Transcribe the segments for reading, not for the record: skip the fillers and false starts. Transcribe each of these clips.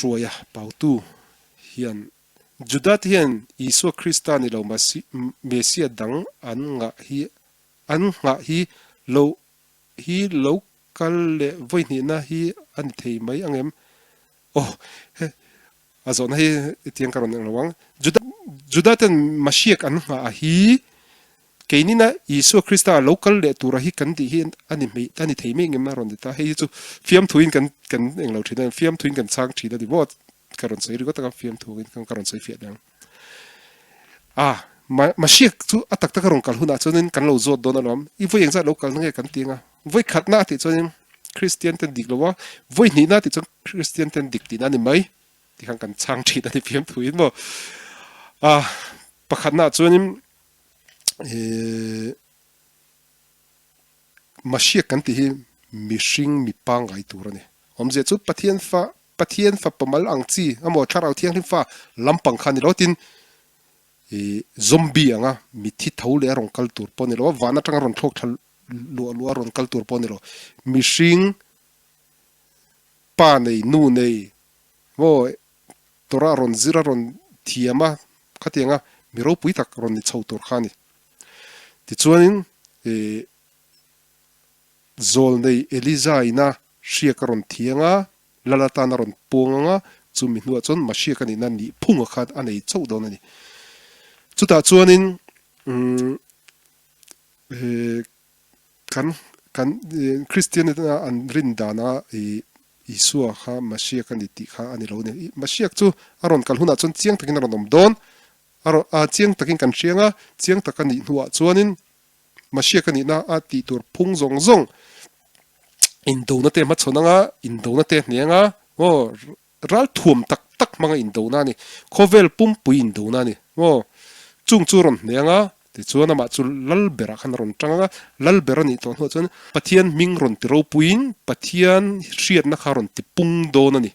Hruaia Pautu hian Juda te hian Isua Krista ni lo Messia dang an ngah hi an nghah hi lo hi lo kal leh vawihnihna hi a ni thei mai ang em? Aw, he a zawhna hi tiang ka rawn eng lo ang. Juda Juda ten Mashiach an nghah a hi keinina Isua Krista lo kal leh tura hi kan tih hi a ni hmei a ni thei mai ang em a rawn ti ta. Hei hi chu fiamthuin kan kan eng lo thin a, fiamthuin kan chhang thin a ni maw? Ka rawn sawi ringawt ang a, fiamthuin ka rawn sawi fiah dang. A, Mashiach chu a tak taka rawn kal hunah chuanin kan lo zawt dawn alawm. I vawi engzat lo kalna nge kan ti anga? Vawi khatna a tih chuanin Kristian ten dik lo a, vawi hnihna a tih chuan Kristian ten dik tihna a ni mai tih khan kan chhang thin a ni fiamthuin maw. A, pakhatnaah chuanin eh Mashiach kan tih hi mihring mi pangngai tur a ni. Awmzia chu Pathian fa Pathian fapa mal ang chi emaw Thlarau Thianghlim fa lampang kha ni lo tin i zombie anga mithi tho leh a rawn kal tur pawh ni lo a, van atanga rawn thlawk thla luah luah a rawn kal tur pawh ni lo. Mihring pa nei, nu nei maw Torah rawn zir a rawn thiam a khatianga mi ropui tak rawn ni chho tur kha a ni. Tichuanin i Zawlnei Eliza ina hriak a rawn thiang a, lal atan a rawn puang ang a, chumi hnuah chuan Mashiach a nihna nih phunga khan a nei chauh dawn a ni. Chutah chuanin kan kan Kristian ina an rin dana i Isua kha Mashiach a ni tih kha a ni lo a ni. Mashiach chu a rawn kal hunah chuan chiang takin a rawn awm dawn, a rawn a chiang takin kan hriang a, chiang tak a nih hnuah chuanin Mashiach a nihna a tih tur phung zawng zawng indona te hmachhawn anga indona te hne anga maw ral thuam tak tak hmanga indona a ni, khawvel pumpui indona a ni maw chung chu rawn hne anga tichuan amah chu lal berah khan a rawn tang anga lal ber a nih tawh hnuah chuan Pathian hming rawn ti ropuiin Pathian hriatna kha rawn ti pung dawn a ni.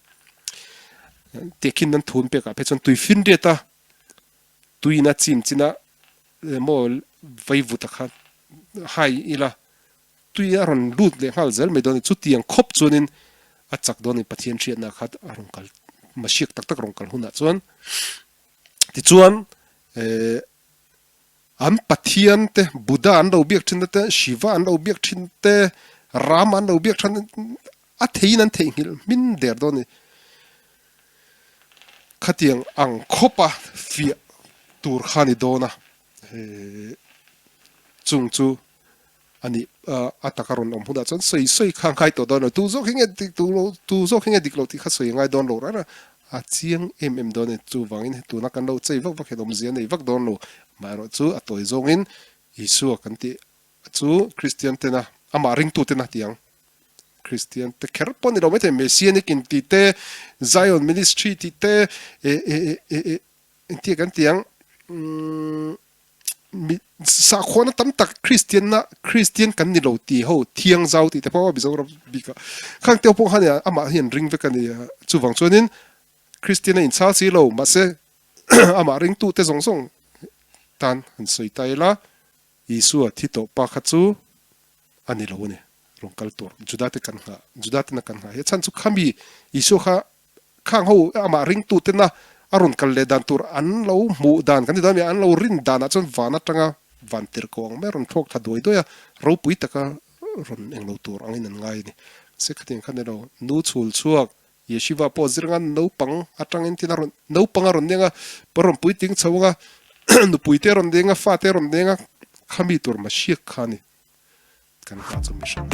Tehkhin nan thun pekah phei chuan tuifinriata Tuina chim china emaw vaivuta kha hai ila tui a rawn lut leh nghal zel mai dawn a ni. Chutiang khawp chuanin a chak dawn a ni Pathian hriatna kha a rawn kal Mashiach tak tak rawn kal hunah chuan. Tichuan eh an Pathian te Buddha an lo biak thin te Shiva an lo biak thin te Rama an lo biak thin a theiin an theihnghilh hmin der dawn a ni. Khatiang ang khawpa fiah tur kha ni dawn a, chung chu a nih a taka rawn awm hunah chuan sawi sawi kha ngai tawh dawn lo, tu zawk hi nge dik tu lo tu zawk hi nge dik lo tih kha sawi ngai dawn lo rara a chiang em em dawn a ni. Chuvangin tuna kan lo chei vak vak hian awmzia nei vak dawn lo, amaherawhchu a tawi zawngin Isua kan tih chu Kristian tena amah ringtu tena ti ang. Kristian te kher pawh ni lo maithei Messianic in tih te, Zion Ministry tih te e e e e engtia kan ti ang umm mi sakhuana tam tak Kristian na Kristian kan ni lo ti ho thiang zau tih te pawh a Mizoram bik ah khang te pawh khan amah hi an ring vek a ni chuvang chuanin Kristian a inchhal si lo mahse amah ringtu te zawng zawng tan han sawi ta ila Isua thi tawh pa kha chu a ni lo a ni. Rawn kal tur Juda te kan nghah, Juda tena kan nghah hi a chhan chu khami Isua kha khang ho amah ringtu tena a rawn kal leh dan tur an lo hmuh dan kan ti dawn a mi, an lo rin danah chuan van atanga van tirhkoh ang mai a rawn thlawk thla duai duai a, ropui taka rawn englo tur angin an ngai a ni. Mahse khatiang kha ni lo, nu chhul chhuak Yeshiva pawh zir anga naupang atangin tin a rawn naupang a rawn deng a, pa rawn puitling chho anga nupui te a rawn deng a, fa te a rawn deng a, khami tur Mashiach kha a ni kan nghah chu mi hran.